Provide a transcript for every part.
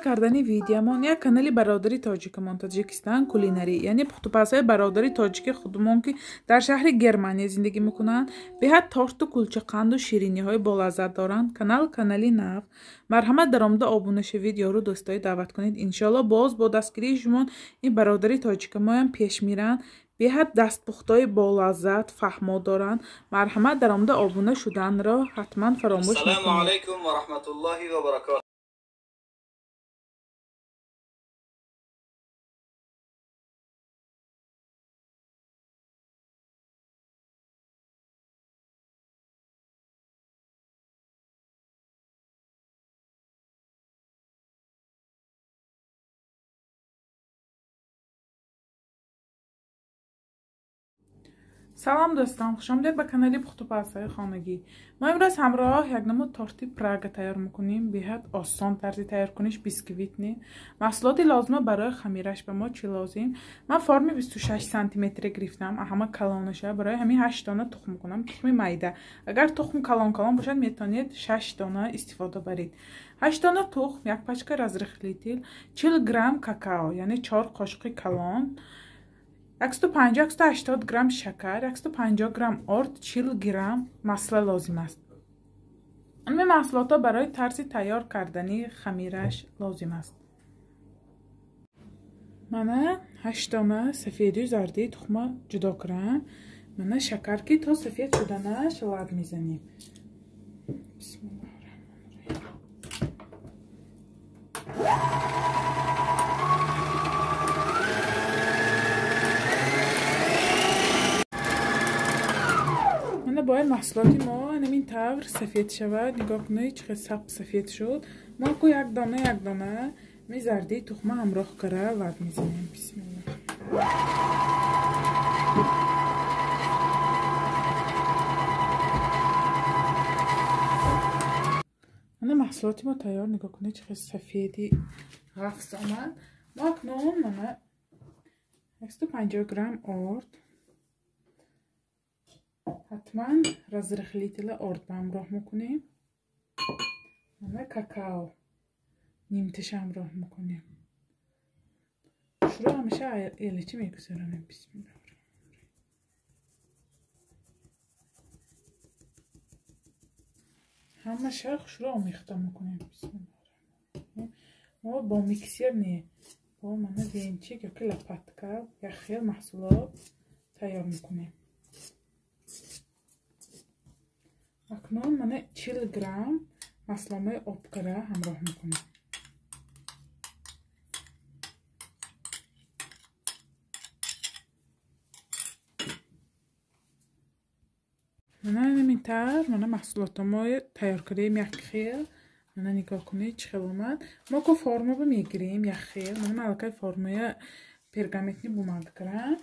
Кардани видеомон як канали бародари тоҷикамон Тоҷикистан кулинарӣ, яъне пухтупазҳои бародари тоҷики худумон, ки дар шаҳри Германия зиндагӣ мекунанд, беҳад торту кулчақанду шириниҳои болаззат доранд. Канал канали нав. Марҳамат, даромада обуна шавед, ёру дӯстои даъват кунед. Иншоалло, боз бо дастгирии шумон ин бародари тоҷикамоям пеш меранд. Беҳад дастпухтҳои болаззат, фаҳмо доранд. Марҳамат, даромада обуна шуданро ҳатман фаромӯш Ассалому накунед. Алайкум ва раҳматуллоҳи ва баракатуҳ. Салом, дӯстон, хушомадед ба канали пухтупазҳои хонагӣ. Мо имрӯз ҳамроҳ як намуд торти Прага тайёр мекунем. Беҳад осон тарзи тайёркуниш, бисквитный. Маҳсулоти лозима барои хамираш ба мо чӣ лозим? Ман форми 26 сантиметре гирифтам, ҳама калонаша. Барои ҳамин 8 дона тухм мекунам, тухми майда. Агар тухм калон калон бошад, метавонед 6 дона истифода баред. 8 дона тухм, як пачка разрыхлитель, 40 грамм какао, яъне 4 қошуқи калон, 150-180 грамм шакар, 150 грамм орд, 40 грамм масло лозим аст. Ин маҳсулотҳо барои тарзи тайёр кардани хамираш лозим аст. Мана 8 дона сафедию зардии тухма ҷудо кунам. Мана шакар, ки то сафед шуданаш лад мезанем. Бисмиллоҳир-раҳмонир-раҳим. Мана бояд маҳсулоти мо ҳамин тавр сафед шавад. Нигоҳ кунед, чӣ хел саб сафед шуд. Мо ку як дона як дона ми зардии тухма ҳамроҳ кара лад мезанем. Бисмиллоҳ. Мана маҳсулоти мо тайёр. Нигоҳ кунед, чӣ хел сафеди ғафс омад. Мо акнун мана 150 грамм орд, ҳатман разрыхлителя орд ба ҳамроҳ мекунем. Мана какао нимташа ҳамроҳ мекунем. Шурӯъ ҳамеша эличи мегузаронем. Бисмиллоҳ. Ҳамаша хушрӯ омехта мекунем. Бисмиллоҳ. Мо бо миксер не, бо мана венчик ёки лопатка як хел маҳсулот тайёр мекунем. Акнун мана 40 грамм масломаи обкара ҳамроҳ мекунем. Мана ҳамин тавр мана маҳсулотҳо тайёр кардем як хел. Мана нигоҳ кунед, чӣ хел омад. Мо ку формаро мегирем як хел. Мана ман аллакай формаи пергаментни бумага кардам.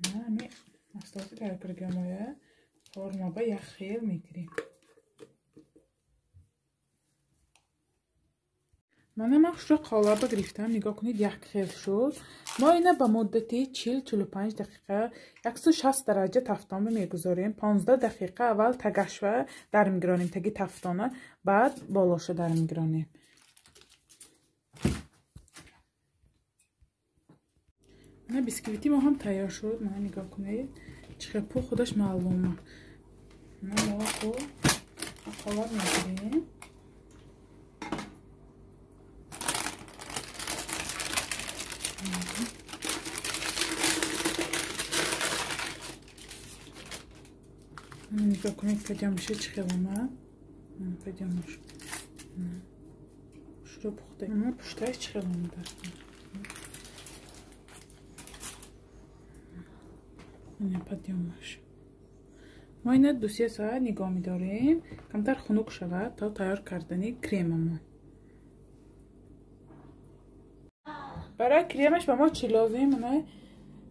Мана ҳамин маҳсулоти тайёр кардагиамоя форма ба як хел мегирем. Мана ман хушро қолаба гирифтам. Нигоҳ кунед, як хел шуд. Мо ина ба муддати 40-45 дақиқа 160 дараҷа тафтонба мегузорем. 15 дақиқа аввал тагашва дар мегиронем, таги тафтона, баъд болоша дар мегиронем. Мана бисквити мо ҳам тайёр шуд. Мана нигоҳ кунед, чӣ хел пух худаш маълума. Мана мо ку қолаб мегирем. Нигоҳ кунед, падёмаша чӣ хел омад. Падёмаш хушрӯ пухта. Мана пуштааш чӣ хел омадааст. Мана падёмаш. Мо ина 2-3 соат нигоҳ медорем, камтар хунук шавад то тайёр кардани кремамон. Барои кремаш ба мо чӣ лозим? Мана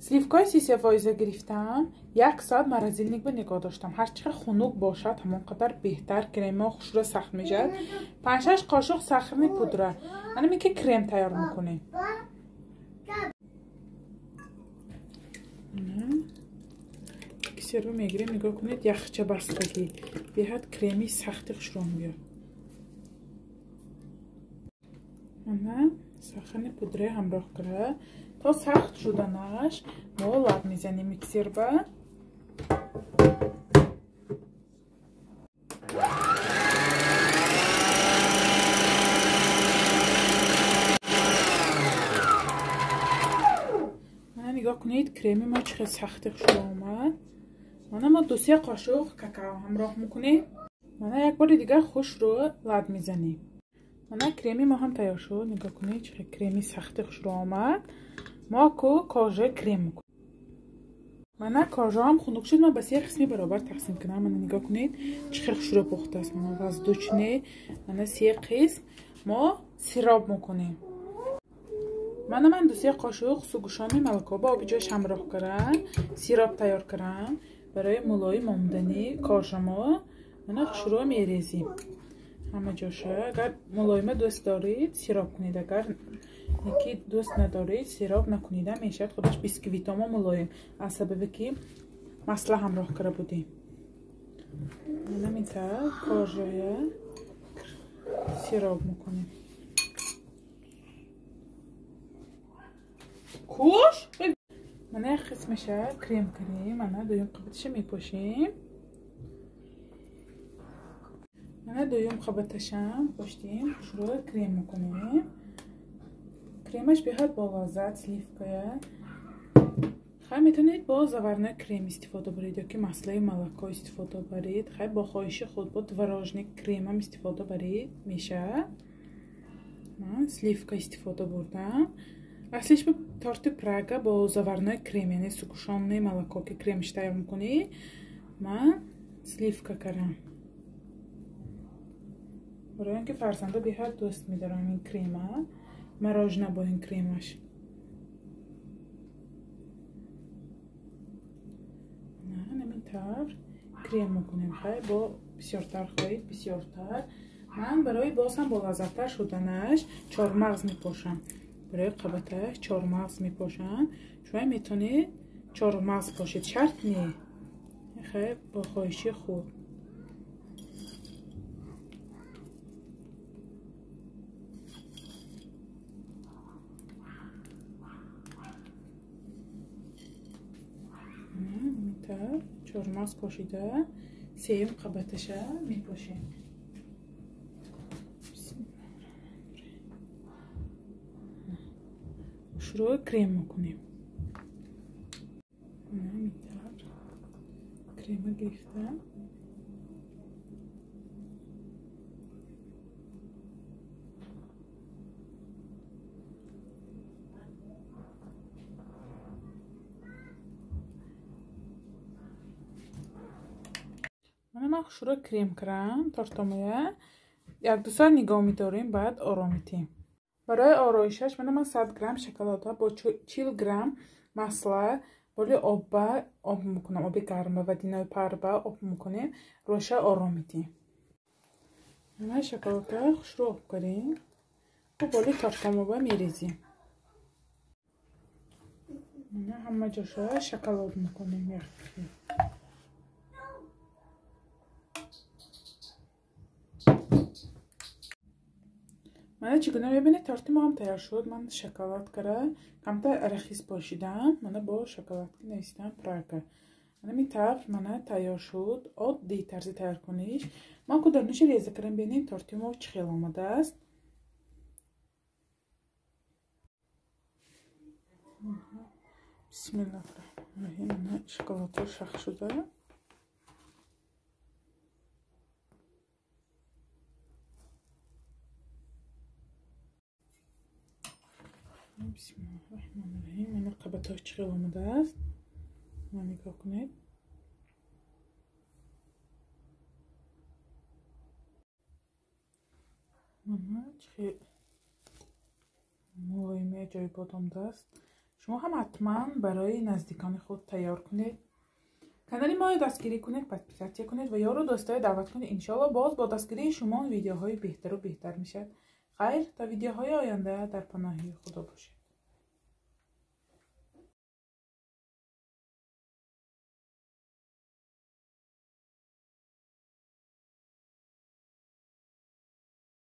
сливкаи 33% гирифтам, як соат морозилник ба нигоҳ доштам. Ҳар чӣ қадр хунук бошад, ҳамон қадар беҳтар кремо хушрӯ сахт мешавад. 5-6 қошуқ сахарни пудра. Ана ки крем тайёр мекунем. Кисерро мегирем, нигоҳ кунед, яхча бастагӣ. Беҳад креми сахти хушрӯ меояд. Мана сахарный пудра ҳамроҳ кара то сахт шуданаш мо лаб мезанем миксер ба. Мана нигоҳ кунед, креми мо чӣ хел сахти хушрӯ омад. Мана мо 2-3 қошуқ какао ҳамроҳ мекунем. Мана як бори дигар хушрӯ лаб мезанем. Мана креми мо ҳам тайёр шуд. Нигоҳ кунед, чӣ хел креми сахти хушрӯ омад. Мо ку кожа крем мекунем. Мана кожаам хунук шуд, ман ба 3 қисми баробар тақсим кунам. Мана нигоҳ кунед, чӣ хел хушрӯ пухтааст. Мана воздушне. Мана 3 қисм мо сироп мекунем. Мана ман 2-3 қошуқ сугушони малако ба оби ҷош ҳамроҳ кардам, сироп тайёр кардам барои мулоим омадани кожа мо. Мана хушрӯ мерезем ҳама ҷоша. Агар мулоима дӯст доред, сироп кунед, агар яки дӯст надоред, сироп накунида мешавад. Худаш бисквитомо мулоим аз сабабе ки масла ҳамроҳ карда будем. Мана минтар кожая сироп мекунем. Куш? Мана як қисмаша крем кардем. Мана дуюм қабаташа мепошем. Мана дуюм қабаташам поштем, хушрӯ крем мекунем. Кремаш беҳад болаззат, сливкая. Хай метавонед бо заварной крем истифода баред ё ки маслаи молоко истифода баред. Хай бо хоҳиши худ бо творожный кремам истифода баред мешавад. Ман сливка истифода бурдам. Аслиш ба торти Прага бо заварной крем, яъне сгущённое молоко ки кремш тайёр мекунӣ, ман сливка кардам. Барои он ки фарзандо беҳад дӯст медорам ин крема, мороженое бо ин кремаш. Ҳамин тавр крем мекунем. Хай бо бисёртар хоҳед, бисёртар. Ман барои боз ҳам болаззаттар шуданаш чормағз мепошам. Барои қабаташ чормағз мепошам. Шумо метавонед чормағз пошед, шарт не. Хай бо хоҳиши худ. Чормағз пошида сеюм қабаташа мепошем. Хушрӯ крем мекунем. Ҳамин крема гирифтам. Мана ман хушрӯ крем кардам тортомоя. 1-2 соат нигоҳ медорем, баъд ором метиҳем. Барои ороишаш мана ман 100 грамм шоколадҳо бо 40 грамм масла боли обба об мекунам, оби гарма ва динои парба об мекунем, рӯша ором метиҳем. Мана шоколадҳо хушрӯ об кардем, бо боли тортомоба мерезем. Мана ҳама ҷоша шоколад мекунем як. Мана чӣ гуна мебинед, торти мо ҳам тайёр шуд. Ман шоколад кара камтар арахис пошидам. Мана бо шоколадки навистам Прага. Мана ин тавр мана тайёр шуд. Оддий тарзи тайёркуниш. Ман ку даруниши реза кардам, бинед торти мо чӣ хел омадааст. Бисмиллаҳ раҳмони раҳим. Мана шоколадҳо шах шуда. Бисмиллаҳ раҳмони раҳим. Мана қабатҳо чӣ хел омадааст. Мана нигоҳ кунед. Мана чӣ хел мулоими аҷоибот омадааст. Шумо ҳам ҳатман барои наздикони худ тайёр кунед. Канали моро дастгирӣ кунед, подписатсия кунед ва ёру дӯстое даъват кунед. Иншоалло боз бо дастгирии шумо видеоҳои беҳтару беҳтар мешавад. Хайр, то видеоҳои оянда дар паноҳи Худо бошед.